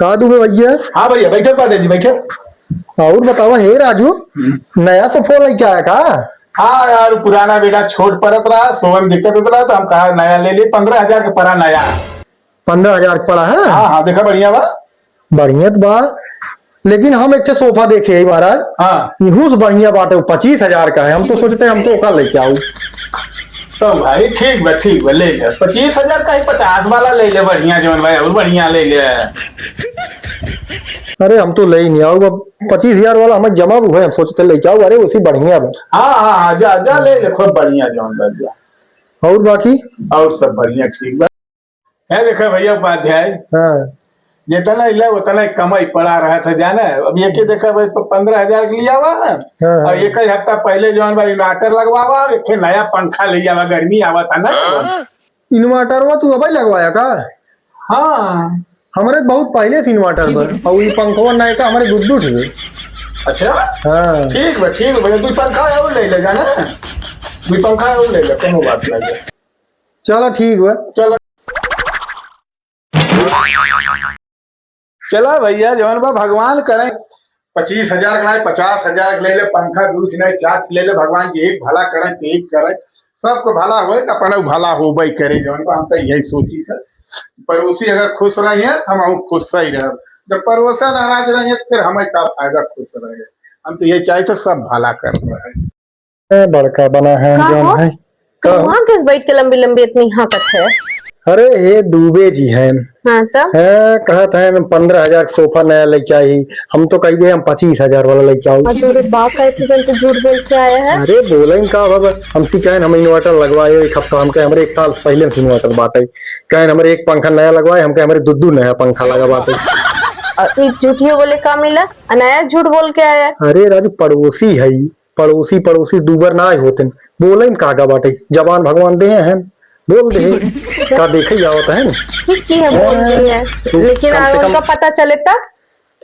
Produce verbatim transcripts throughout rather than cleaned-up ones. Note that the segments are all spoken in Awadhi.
का दुबे भैया? हाँ भैया, बैठो पादे जी, बैठो। और बतावा, हे राजू, हम्म। नया सोफा लेके आया का? हाँ यार, पुराना बेटा छोट पड़त रहा, सोवे में दिक्कत होत रहा, तो हम कहा नया ले ली, पन्द्रह हजार के पड़ा नया। पन्द्रह हजार के पड़ा है? हाँ, हाँ, देखा बढ़िया बा। बढ़िया तो बा, लेकिन हम एक ठे सोफा देखे ही महाराज। हाँ। इहू से बढ़िया बाटे, पच्चीस हजार का है। हम तो सोचते हैं हम तो ओका लेके आऊ। तो भाई ठीक बा, ठीक बा, ले ले। पच्चीस हजार का ही पचास वाला ले ले, बढ़िया जौन भाई, और बढ़िया ले ले। अरे हम तो ले ही नहीं आऊ, अब पच्चीस हजार वाला हमें जमा भी है, हम सोचते लेके आऊ। अरे उसी बढ़िया बा। हाँ, हाँ, हाँ, जा, जा ले ले, खूब बढ़िया जौन बा, जा। और बाकी? और सब बढ़िया, ठीक बा। है, देखा भैया उपाध्याय, हाँ। जितना इला उतना कमाई पड़ा रहा था, जाने। अब ये के देखा भाई, प-, पन्द्रह हजार के लिए आवा, हाँ, हाँ। और एक ही हफ्ता पहले जौन भाई inverter लगवावा, एक ठे नया पंखा ले आवा, गर्मी आवा था ना। Inverter वो तू अबे लगवाया का? हाँ। हमरे बहुत पहले से inverter बा, और ये पंखवा नया का हमरे दू दू ठे। अच्छा? हाँ। ठीक बा, ठीक बा भैया, दू पंखा और ले ले जाना, दू पंखा और ले ले, कोनो बात नहीं। चला ठीक बा। चला। चला भैया, जवन बा भगवान करे। पच्चीस हजार के नाई, पचास हजार के ले ले, पंखा दू ठे नाई, चार ठे ले ले, भगवान जी एक भला करे, तो एक करे, सबको भला होए, तो अपना भला होबे करे। जवन बा हम तो यही सोची था, पड़ोसी अगर खुश रही है, हम, हम खुश ही रहे। जब पड़ोसा नाराज रही है, तो फिर हमें का फायदा खुश रहे? हम तो यही चाहते सब भला कर रहे हैं। ए, बड़का बना है, का जौन हो? है। का हो? वहाँ कैसे बैठ के लंबी लंबी इतनी हाँकत है? अरे, ये दुबे जी हैं। हाँ, तब? हाँ, कहत हैं, "हम पन्द्रह हजार का सोफा नया लेके आई।" हम तो कही दे, "हम पच्चीस हजार वाला लेके आऊ।" और तोरे बाप का इतनी जल्दी झूठ बोल के आया है? अरे, बोले का बाबा, हमसे कहें, "हम inverter लगवाए एक हफ्ता।" हम कहे, "हमरे एक साल से पहले से inverter बाटे।" कहें, "हमरे एक पंखा नया लगवाए।" हम कहे, "हमरे दू दू नया पंखा लगा बाटे।" और ई झूठियो बोले का मिला? आ नया झूठ बोल के आया। अरे राजू, पड़ोसी है, पड़ोसी, पड़ोसी दू बार ना आए होते। बोले में का गा बाटे, जबान भगवान दे हैं, बोल दे। का देखे ही आवत है ना? ठीक की है, बोल हाँ, दी है। तू लेकिन कम से अगर कम उनका पता चले तब?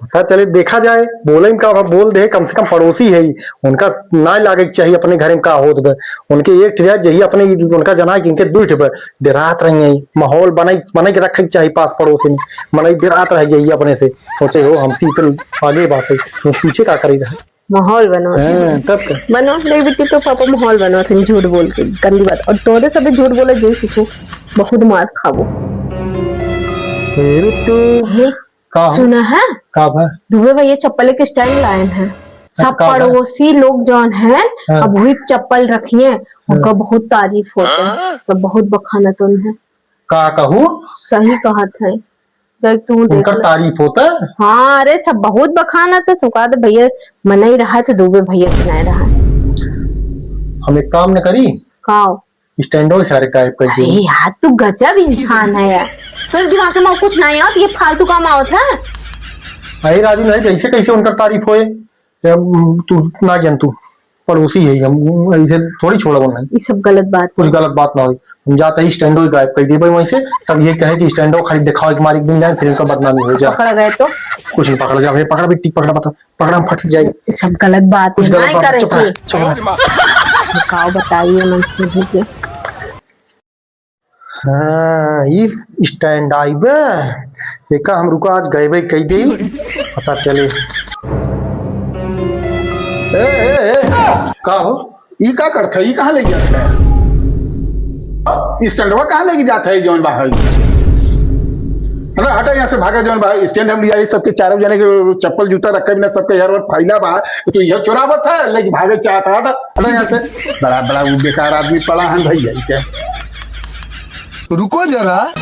पता चले, देखा जाए, बोले में का बा, बोल दे, कम से कम पड़ोसी है ही। उनका ना लागे के चाहिए अपने घर में का होत बा। उनके एक ठे जाए, जही अपने उनका जना कि इनके दू ठे बा, डेरात रही है। माहौल बनाई, बनाई के रखे के चाहिए पास पड़ोसी में, मनई डेरात रह जाइए अपने से। सोचे हो, हमसे इतने आगे बात है, तो पीछे का करी रहे? माहौल बनवा थे। हाँ, तब का? बनवा ले बेटी, तो पापा माहौल बनवा थे, झूठ बोल के, गंदी बात। और तोरे सब झूठ बोले, जे सीखो, बहुत मार खाबो। हे बिट्टू, हे, का हो? सुना है? का बा? दुबे भैया चप्पल के stand लायन है। अच्छा, सब का बा? पड़ोसी लोग जौन है, हाँ। अब वही चप्पल रखिए, हाँ। उनका बहुत तारीफ होता है, हाँ। सब बहुत बखानत उन है। का कहू? सही कहत है। जब तू देख उनकर ले। तारीफ होता? हाँ, अरे, सब बहुत बखानत है, सब कहत है, "भैया मनई रहा तो दुबे भैया के नहीं रहा।" हम एक काम न करी? का? Stand-ओ सारे गायब कर दे। अरे यार, तू गजब इंसान है यार। तोरे दिमाग में कुछ नहीं आवत, ये फालतू काम आवत है। अरे राजू, नहीं, कैसे, कैसे उनकर तारीफ होए? या, तू ना जान, तू पड़ोसी है, हम ऐसे थोड़ी छोड़ा नहीं। ये सब गलत बात कुछ है। गलत बात ना हो, हम जाते ही stand-ओ गायब कर दिए भाई वहीं से। सब ये कहे कि stand-ओ खाली दिखावे के मारे एक दिन जाए, फिर इनका बदनामी हो जाए। पकड़ा गए तो? कुछ नहीं पकड़ा जाए, पकड़ा बिट्टी, पकड़ा, बता, पकड़ा, हम फट जाए। ये सब गलत बात कुछ है, गलत नहीं बात, करे चुप रह, की। चुप रह। बताओ, बताइए मन से। हाँ, ई stand आई बे। एका हम रुका आज गए भाई कही दे, पता चले। ए, ए, ए, का हो? ई का करत है? ई कहाँ लेके जात है? ई stand-वा कहाँ लेके जात है जौन बा है? अरे हटा यहाँ से, भागा जौन बा है। Stand हम लिया, ये सबके चारों जने के चप्पल जूता रखे बिना सबके यार और फैला बा। तू यह चुरावत है, लेके भागे चाहत है। हटा, हटा यहाँ से। बड़ा, बड़ा वो बेकार आदमी पड़ा है भैया, क्या? रुको जरा।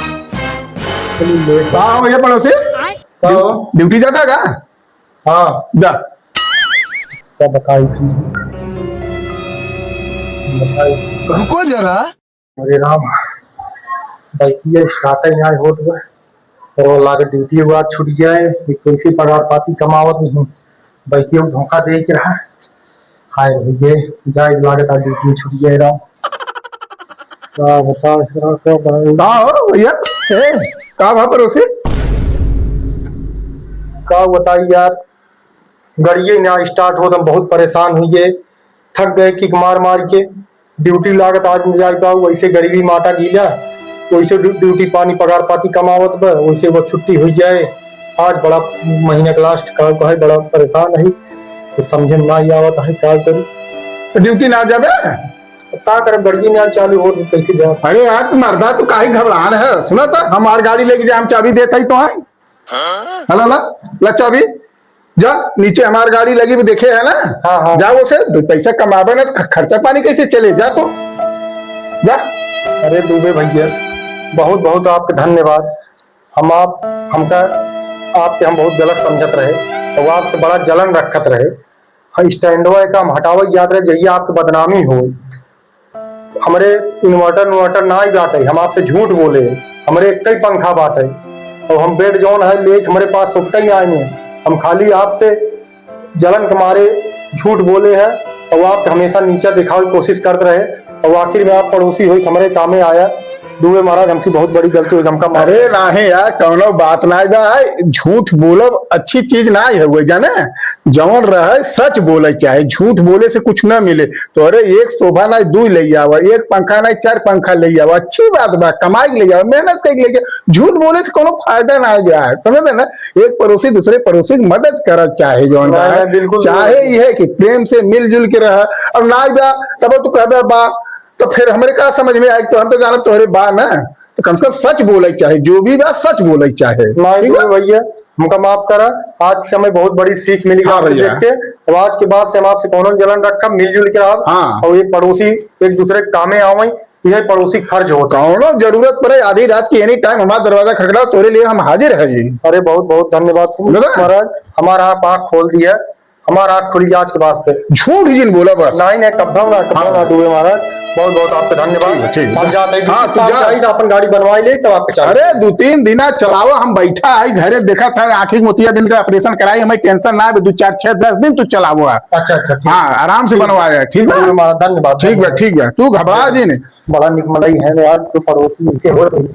चलिए, लेट हो हाँ, भैया पड़ोसी। का हो? ड्यू-, ड्यूटी जाता है का? हाँ। जा। क्या बताई तुमने? बताई। रुको जरा। अरे राम, बाइकिया start ही ना होत बा। और वो लागत ड्यूटी हुआ छूट जाए, एक तो इसी पगार पाती कमावत नहीं। बाइकिया धोखा दे के रहा। हाय भैया, जाए लागत आज ड्यूटी छूट जाए राम। का बताओ, का, का बताओ? का हो भैया? ए, का भा पड़ोसी? का बताई यार, गड़िये ना start होत, हम बहुत परेशान हुई गए, थक गए kick मार मार के। ड्यूटी लागत आज न जाए पाऊ, वैसे गरीबी माता गीला, वैसे ड्यू-, ड्यूटी पानी पगार पाती कमावत बा, वैसे वो छुट्टी हुई जाए। आज बड़ा महीना के लास्ट का है, बड़ा परेशान है, कुछ समझे में ना ही आवत है, का करी। तो ड्यूटी ना जाबे? अब का करब, गड़िए ना चालू हो, कैसे जाब? अरे यार, तू मर्दा, तू काहे घबरान है? सुना तो, हमार गाड़ी लेके जा, हम चाबी देत हई तो है। हेलो, ला, ला चाबी, जा नीचे हमार गाड़ी लगी भी देखे है ना। हाँ, हाँ। जा, वो से दो पैसा कमाबे ना तो ख-, खर्चा पानी कैसे चले? जा तो, जा। अरे दुबे भैया, बहुत बहुत आपके धन्यवाद। हम आप, हमका, आपके हम बहुत गलत समझत रहे, तो आपसे बड़ा जलन रखत रहे। हाँ, स्टैंडवा का हम हटावे जात रहे, जहिया आपके बदनामी हो। हमरे इन्वर्टर इन्वर्टर ना ही बाटे, हम आपसे झूठ बोले। हमरे एक ही पंखा बाटे, और हम बेड जौन है लेके हमरे पास सुत्ता ही आए हैं। हम खाली आपसे जलन के मारे झूठ बोले हैं, और आप हमेशा नीचा दिखावे की कोशिश करत रहे, और आखिर में आप पड़ोसी होई हमरे कामे आया। दुबे महाराज, हमसे बहुत बड़ी गलती हुई, हमका माफ। अरे नाहीं यार, कौनो बात नाहीं बा। झूठ बोलब अच्छी चीज नाहीं है, जाने, जौन रहे सच बोले चाहे, झूठ बोले से कुछ ना मिले। तोहरे एक सोफा नाहीं, दुइ ले आवा, एक पंखा नाहीं, चार पंखा ले आवा, अच्छी बात बा, कमाई के ले आवा, मेहनत करके ले आवा। झूठ बोले से कोनो फायदा नाहीं बा, समझे ना? एक पड़ोसी दूसरे पड़ोसी की मदद करत चाहे, जौन नाहीं, बा, नाहीं, बिल्कुल चाहे नहीं। ये है कि प्रेम से मिलजुल के रहा। अब नाहीं बा, तब तू कहबे बा, तो फिर हमरे का समझ में आए? तो हम तो जानब तोहरे बा ना, तो कम से कम सच बोले चाहे, जो भी बा सच बोले चाहे। नाहीं, ठीक बा? भैया, हमका माफ करा, आज से हमें बहुत बड़ी सीख मिली हाँ आपको भैया। देख के। अब आज के बाद से हम आपसे कौनो जलन रखब, मिलजुल के रहब। हाँ। और ये पड़ोसी एक दूसरे के कामे आवे, यह पड़ोसी फर्ज होता है। कौनो जरूरत पड़े, आधी रात की any time हमारा दरवाजा खटखटाओ, तोरे लिए हम हाजिर है जी। अरे बहुत बहुत धन्यवाद दादा। महाराज, हमारा आप आँख खोल दिया, हमारा आँख खुली आज के बाद से। झूठ जिन बोला बस। नाहीं, नाहीं, कब्बा ना, कब्बा हाँ। ना दुबे महाराज। बहुत बहुत आपका धन्यवाद। ठीक है, ठीक है। हम जाते हैं, हाँ, तू शाम जा। जाई तो अपन गाड़ी बनवाई ले, तब आपके चाहे। अरे, दो तीन दिना चलावा, हम बैठा है घरे, देखा था आँखी मोतिया दिन का ऑपरेशन कराई, हमें टेंशन ना है, दो चार छह दस दिन तू चलावा। अच्छा, अच्छा, ठीक। हाँ, आराम से ठीक। बनवाया, ठीक बा? दुबे महाराज, धन्यवाद, ठीक बा, धन्यवाद। ठीक बा, तू घबरा जिन। बड़ा निक मनई है यार, तो पड़ोसी ऐसे हो, ऐसे